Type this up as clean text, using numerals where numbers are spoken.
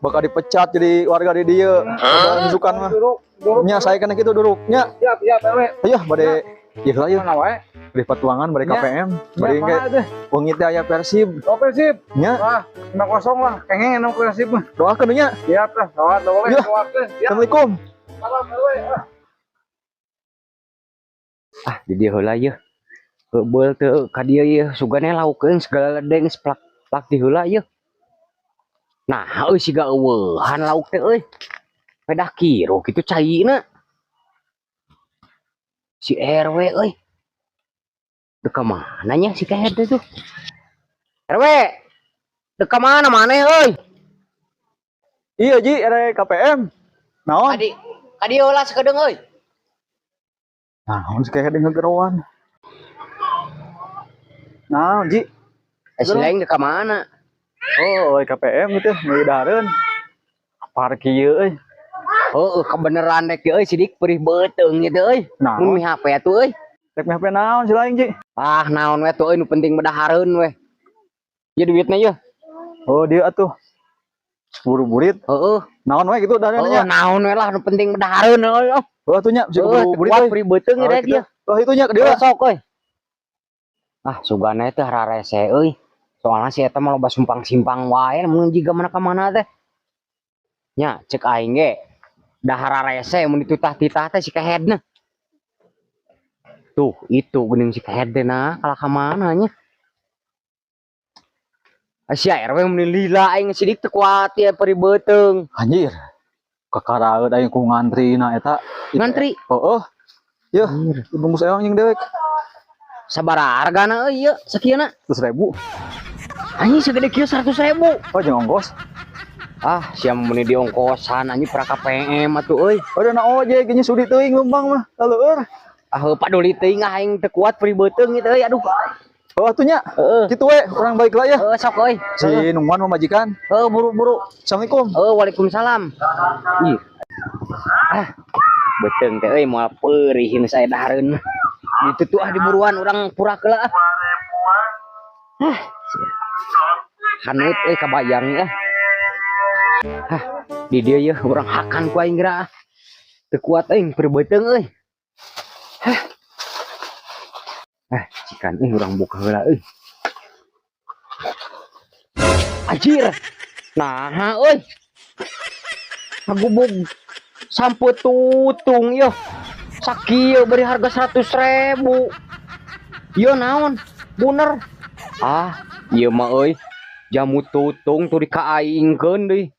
Bakal dipecat jadi warga di dieu. Ada misukan mah. Duruk, duruk. Nya saya kena kitu duruknya. Siap, siap RW. Ayo bade ieu lah ieu. Mana wae? Bade patuangan bade Nya. KPM. Bade Nya, engke mana teh? wengi teh aya Persib. Oh, Persib. Nya Wah, 5-0 lah. Kengeng enak Persib mah. doakeun nya. Siap lah, doa doa Ya. doakeun. Siap. Assalamualaikum. Salam RW. Ah. Ah, di dieu heula yeuh. Heubeul teu ka dieu yeuh, sugane laukeun segala ledeng geus plak-plak di heula yeuh. Nah, euy siga eueuhan lauk teh euy. Pedah kiruh kitu caina. Si RW euy. Dek ka mana nya si kehed teh tuh? RW. Dek ka mana maneh euy? Iya Ji, RW KPM. Naon? Kadi ka dieu heula sakedeung euy. Naon si kehed ngegeroan. Naon Ji? Eh, si lain dek ka mana? Oh, KPM gitu, meuli dahareun. Apar kieu euy. Heueuh, kebeneran rek euy sidik perih beuteung gitu euy. Naon? Mun mi HP atuh euy. Rek meh HP naon si lain Ji? Ah, naon we tuh euy nu penting mah dahareun we. Ieu duitna yeuh. Oh, dia atuh. Buru-burit. Heeh. Naon we gitu dahareun Heeh, nya. naon we lah nu penting mah dahareun euy. Oh, Oh, atuh nya bisa heueuh, teu buru-burit kuat euy. perih beuteung Oh, rek gitu. ieu. Oh, itu nya ke dieu. Heuh, sok euy. Ah, sugana teh rarese euy. Soalna si eta mah loba sumpang-simpang wae mun jiga mana ka mana teh. Nya, cek aing ge dahar rarese mun ditutah-titah teh si kehedna. Tuh, itu geuning si kehed teh nah, kalah ka mana nya. Sia RW mun lila aing sidik teu kuat ya perih beuteung. Anjir. Kakaraeut aing ku ngantri na eta. Ngantri. Heeh. Yeuh, dibungkus ewang jeung dewek. Sabaraha hargana euy ieu sakieuna? 100.000. Anjing segede kieu 100.000. Oh, jeung ongkos. Ah, sia mun di ongkosan anjing pra KPM atuh euy. Oh, na ojek nya sudi teuing leumpang mah. Laleur. Ah, heuh paduli teuing ah aing teu kuat perih beuteung ieu teh euy aduh. Oh, atuh nya. Heeh. Kitu we, urang balik lah ya. Heuh sok euy. Si nungguan pamajikan. Heuh buru-buru. Assalamualaikum. Heuh waalaikumsalam. Ih. Ah, beuteung teh euy moal peurih geus aya dahareun mah. Ditu tuh ah diburuan urang purak heula ah. Ah. Hanut euy kabayang ah. Hah, di dieu yeuh urang hakan ku aing geura ah. Teu kuat aing perih beuteung euy. Hah. Ah, cikan euy urang buka heula euy. Anjir. Naha euy. Ngagubug sampo tutung yeuh. Sakieu beri harga 100.000. Ieu naon? Bener. Ah, ieu mah euy. Jamu tutung turi kaaingkeun deui.